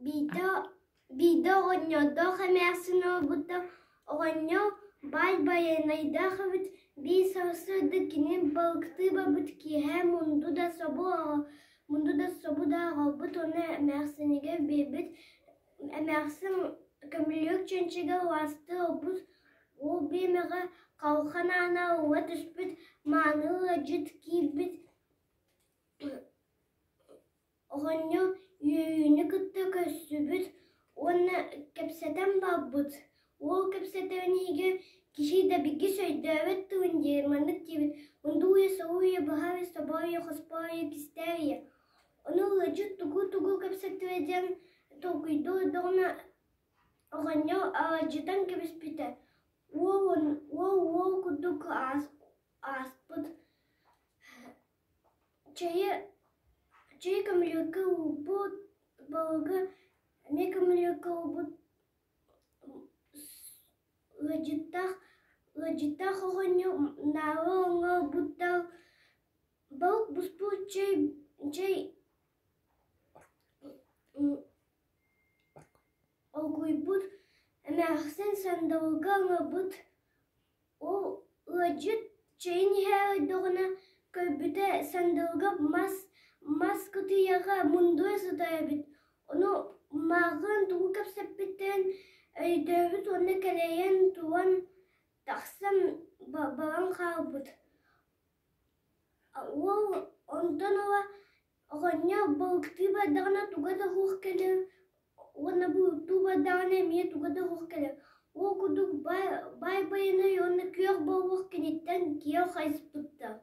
Биирдэ биирдэ оҕонньордоох эмээхсин олорбуттар. Оҕонньор баай байанайдаах эбит, биир сарсыарда кини балыктыы барбыт киэһэ мунду да собо мунду да собо да аҕалбыт уонна эмээхсинигэр биэрбит. Эмээхсин көмүлүөк чэнчигэ уостуу ылбыт, ол биэмэҕэ халхан аана ула түспүт, мааны ыалдьыт киирбит. Оҕонньор үөрүүнү кытта көрсүбүт уонна кэпсэтэн барбыт. Уол кэпсэтэрин иһигэр киһи дэбигис өйдөөбөт тылын диэн маннык диэбит: «Мундуйа, соруйа, быһаарый, собоойо, хоспоойо, кистээйэ». Ону ыалдьыт тугу-тугу кэпсэттэрэ диэн толкуйдуу олордоҕуна оҕонньор аладьытан кэбиспитэ: уол уол курдук ааспыт Чэйи чэйи көмүлүөккэ уурбут, балыгы эмиэ көмүлүөккэ уурбут, ыалдьыттаах ыалдьыттаах оҕонньор наалы оҥорбуттар, балык буспут чэй чэй оргуйбут, эмээхсин сандалыга ыҥырбыт. Ол ыалдьыт чэйин иһэ ойдоҕуна көрбүтэ сандалыга мас мас кытыйаҕа мундуйа сытар эбит, ону мааҕын тугу кэпсэппиттэрин өйдөөбүт уонна кэлэйэн туран тахсан баран хаалбыт. Уол онтон ыла оҕонньор балыктыы бардаҕына туга да суох кэлэр уонна бултуу бардаҕына эмиэ туга да суох кэлэр. Ол курдук баай байанай уонна күөх боллох киниттэн киэр хайыспыттар.